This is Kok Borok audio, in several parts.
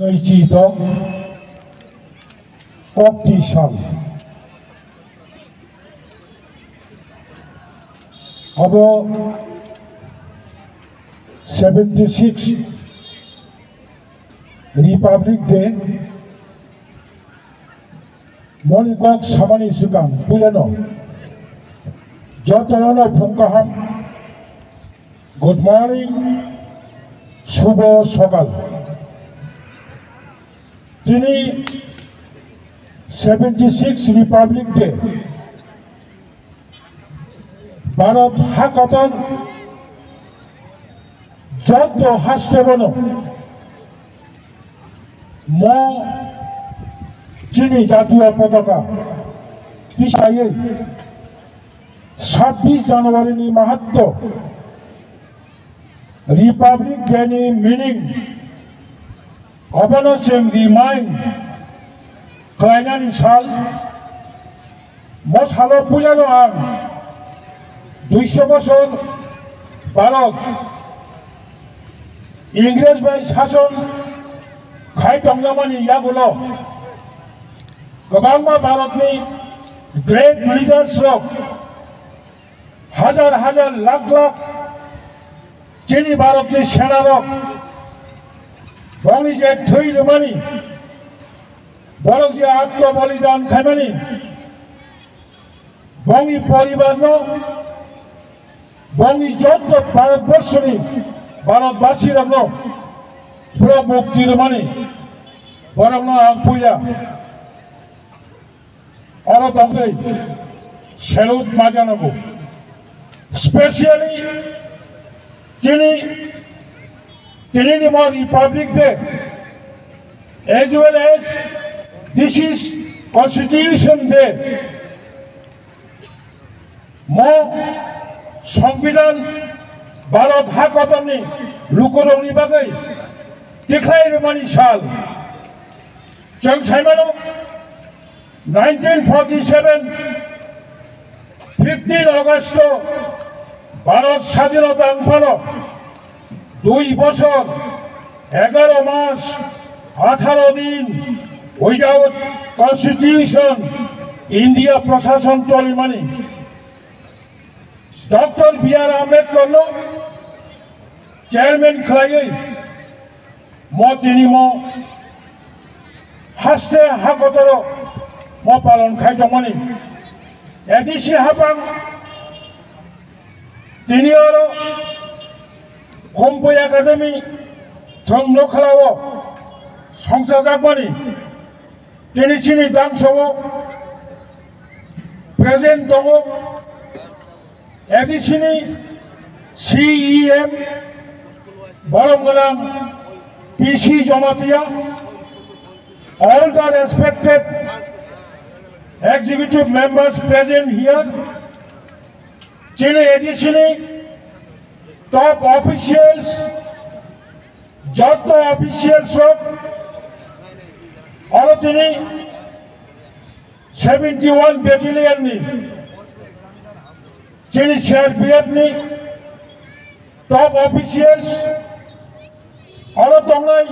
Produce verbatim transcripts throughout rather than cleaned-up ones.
Nui chi tok kok ti sal. Abo seventy six Republic Day. Moni kok samani swkang puilano jotono no phung kaham. Good morning, Shubho Sokal. Tini seventy six Republic Day. Bharat hakotor joto haste bono mo chini jatiyo potaka tisaywi sabbish January ni mahatto Republic Day ni meaning obono chwng remind khlainani sal. Mo salo puilano ang duiso bosor Bharat Ingres bai sason khai tonglamani yagulo kwbangma Bharatni great leaders rok hajar hajar lakh lakh chini Bharatni senarok bongni je thwi rwmani, borok je atmo bolidan khaimani, bongni poribarno, bongni joto Bharatborshoni Bharatbasirokno pura mukti rwmani borokno ang puila oro tongtwi salute ma janago. Specially chini, tini ni mo Republic Day as well as this is Constitution Day. Mo Songbidan Bharat hakotorni lukurokni bagwi tikhlai rwmani sal. Chwng saimano nineteen forty seven fifteen August Bharat sadhinota wngphano dui bosor egaro mas atharo din without constitution India prashason cholimani. Doctor B R Ambedkar no chairman khlaiwi mo tini mo haste hakotoro mo palon khai tongmani. A D C hapang tini oro Khompui Academy thwng nokhlao songchajakmani. Tini chini dangso o present tongo A D C ni C E M, borom gwnang P C Jamatia, all the respected executive members present here, chini A D C ni top officials, joto officials rok oro tini seventy one battalion ni chini C R P F ni top officials oro tongnai,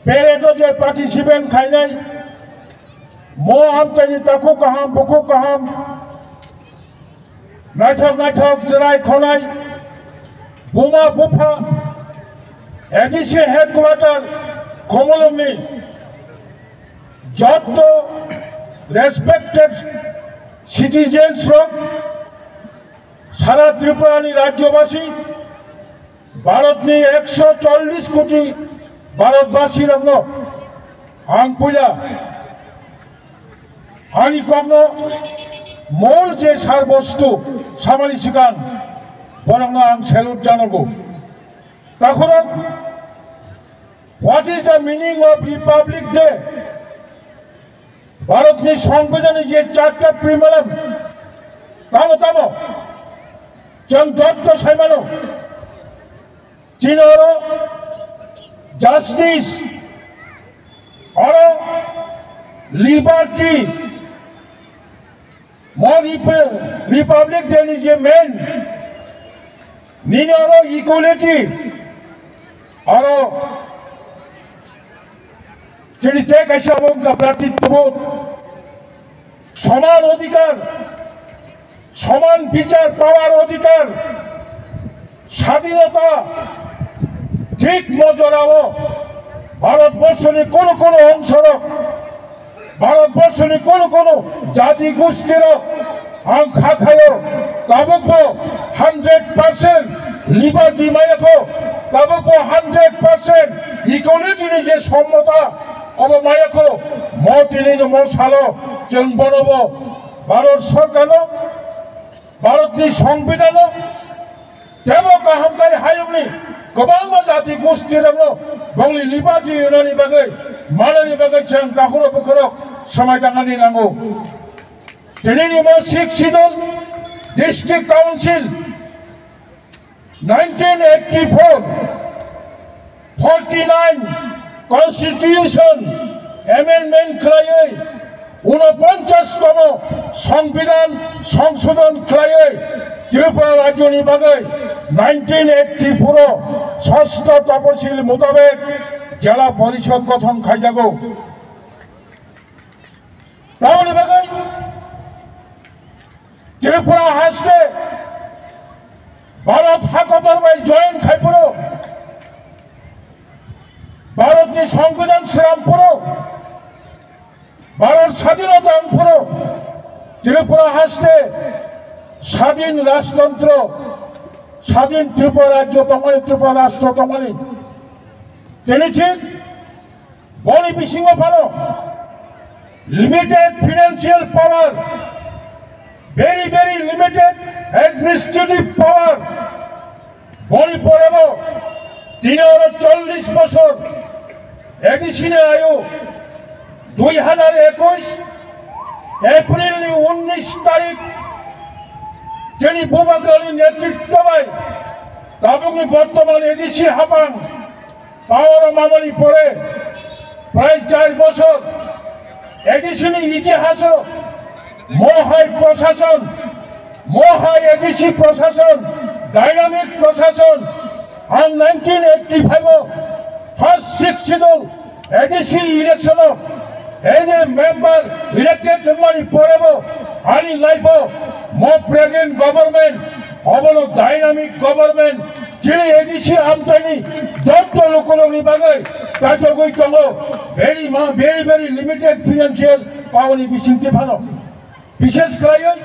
parade o je participant khainai, mo amchaini takhuk kaham, bukhuk kaham, naithok naithok chwrai khonai buma bupha, A D C headquarter Khumulwng ni jotto respected citizens rok, sara Tripura ni rajyobasi, Bharat ni ekso chollish koti Bharatbasi rokno ang puila ani kokno mol je sar bostu samani swkang borokno ang salute janago. Takhorok, what is the meaning of Republic Day? Bharatni Songbidanni je charta preamble, tamo tamo chwng jotto saimano, chini oro justice, oro liberty, mo Rep-, Republic Day ni je main, nini oro equality, oro Chini tei kaisa bo wngkha bratitwbo, soman odhikar, soman bichar pawar odhikar, sadhinota thik mo jorao Bharatborsoni kono kono ongsorok, Bharatborsoni kono kono jati gustirok ang kha khayo, tabukbo hundred percent liberty mayakho, tabukbo hundred percent equality ni je sommota obo mayakho, mo tini no mo salo chwng bonobo Bharat Sorkarno, Bharatni Songbidanno, tebo kaham kai hayungni kwbangma jati gustirokno bongni liberty wnani bagwi, manani bagwi chwng takhuro bukhurok swmai tangani nango. Tinini bo Sixth Schedule District Council nineteen eighty-four forty-nine Constitution amendment khlaiwi unoponchas tomo Songbidan songsodon khlaiwi Tripura rajyoni bagwi nineteen eighty-four o sosto taposil mutabek Jela Porishod gothon khaijago. Tamoni bagwi Tripura haste Bharat hakotor bai join khaiphuru, Bharatni Songbidan sramphuru, Bharat sadhinota wngphuru, Tripura haste sadhin rajtantro, sadhin Tripura rajyo tongmani, Tripura rashtra tongmani. Tini thik boni bisingo phano limited financial power, very, very limited administrative power. Boni porebo tini oro chollish bosor A D C ni ayu, dui hazar ekush April ni unnish tarik chini Bubagrani netritto bai tabukni bortoman A D C hapang power o mamani pore prai char bosor A D C ni itihaso mohai prosason, mohai A D C prosason, dynamic prosason ang nineteen eighty-five o first Sixth Schedule A D C election o as a member elected wngmani porebo ani life o mo present government obono dynamic government chini A D C amchaini jotto lukurokni bagwi kaitorgwi tongo. Very ma-, very, very limited financial power ni bisingtwi phano. Bishesh khlaiwi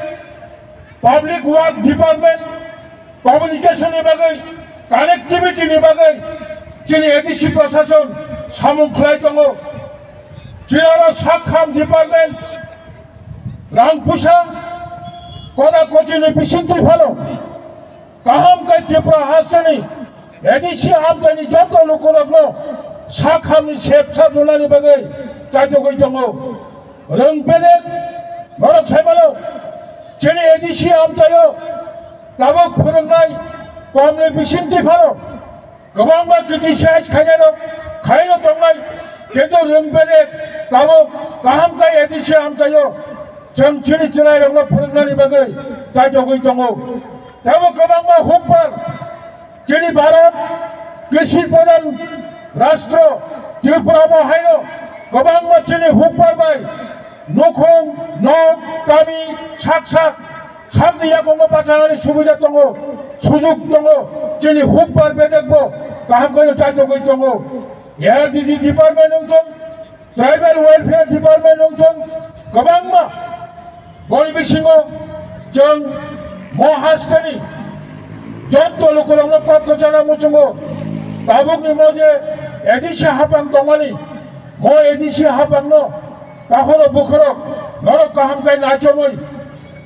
public work department, communication ni bagwi, connectivity ni bagwi chini A D C prosason samung khlai tongo. Chini oro sakham department rang puisa koda kochini bisingtwi phano kaham khe Tripura hasteni A D C amchaini joto lukurokno sakhamni sepsa rwnani bagwi chaitogwi tongo. Rwng bedek norok saimano chini A D C amchaio tabuk phwrwngnai komni bisingtwi phano kwbangma criticize khainairok khaino tongnai, kintu rwng bedek tabuk kaham khe A D C amchaio chwng chini chwrairokno phwrwngnani bagwi chaitogwi tongo. Tebo kwbangma hukbar chini Bharat krishi pradhan rashtra Tripura bo haino kwbangma chini hukbar bai nukhung, nok, kami, sak sak, sakni yakungo bachanani subida tongo, sujuk tongo, chini hukbar bedekbo kaham khe chaitogwi tongo. A R D D department wngthung, Tribal Welfare Department wngthung, kwbangma boni bisingo chwng mo hasteni jotto lukurokno kok kwchana muchungo. Tabukni mo je A D C hapang tongmani, mo A D C hapangno takhoro bukhorok norok kaham khe naichomwi,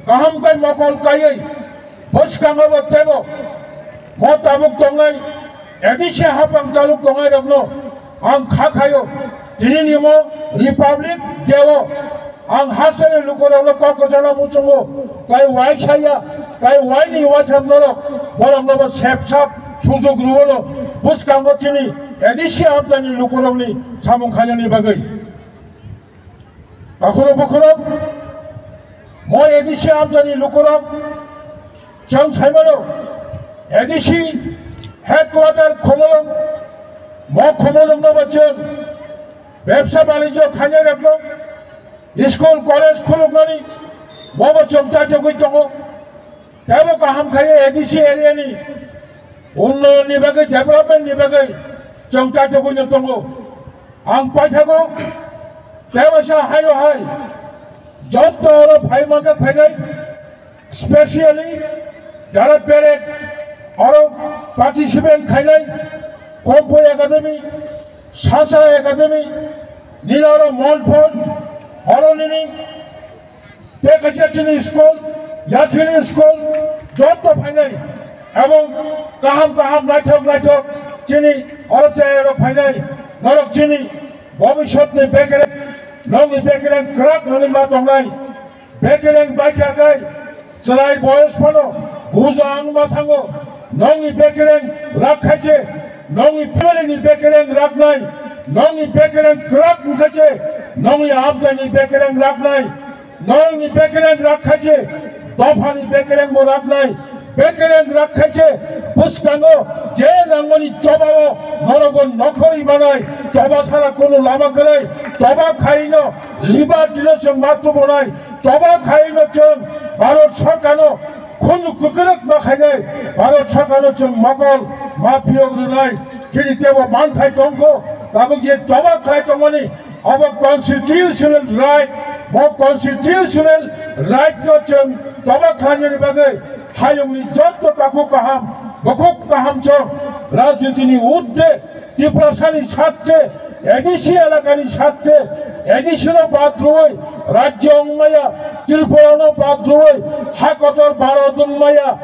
kaham khe mokol kaiwi, bwskango bo tebo mo tabuk tongnai A D C hapang taluk tongnairokno ang kha khaio. Tinini mo Republic Day o ang hasteni lukurokno kok kwchana muchungo, tai uaisaya, tai uaini uaitham norok borokno bo sepsap sujuk rwno bwskango chini A D C amchaini lukurokni samung khainani bagwi. Takhoro bukhoro mo A D C amchaini lukurok chwng saimano A D C headquarter Khumulwng, mo Khumulwngno bo chwng Bebsa banijyo khainai rokno school college khuluknani bobo chwng chaitogwi tongo. Teibo kaham khaiwi A D C area ni unnoyon ni bagwi, development ni bagwi chwng chaitogwi no tongo. Ang paithago teibo sa hayo hai jotto oro phai manjak phainai, specially jara parade oro participant khainai, Kompoi Academy, Sasa Academy, nini oro Monfort, oro nini tei kaisa chini school, Yakhini school, jotto phainai, ebong kaham kaham naithok naithok chini oro chayarok phainai, norok chini bobiswtni bekereng, nongni bekereng kwrak nongni ma tongnai. Bekereng baikha kai chwrai boyes phano gujo ang ma thango. Nongni bekereng rak khaise, nongni family ni bekereng raknai, nongni bekereng kwrak wngkhaise, nongni amchaini bekereng raknai, nongni bekereng rak khaise, dophani bekereng bo raknai. Bekereng rak khaise bwskango je nangmani chobao norokbo nokhorwi manai, choba sara kunu lama kwrwi, choba khaino libar dino chwng ma tubunai, choba khaino chwng Bharat Sarkarno khunju kwkrwk ma khainai, Bharat Sarkarno chwng mokol ma phiyok rwnai. Chini teibo manthai tongkho, tabuk je choba khlai tongmani, abo constitutional right, bo constitutional right no chwng choba khlainani bagwi hayungni jotto takhuk kaham, bukhuk kaham chwng rajnitini urdhwe Tiprasani sathe, A D C elakani sathe, A D C no bad rwui rajyo wngmaya, Tripura no bad rwui ha kotor Bharat wngmaya,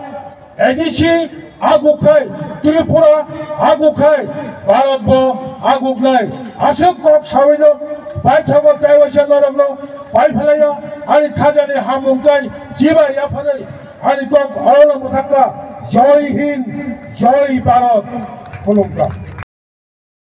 A D C aguk khai, Tripura aguk khai, Bharat bo aguk nai. Aswk kok sawino paithago tei waisa norokno paiphalaiya, ani khajani hamung tei chibai yapharwi ani kok orono mwthakha. Jai Hind, Jai Bharat. Khulumkha.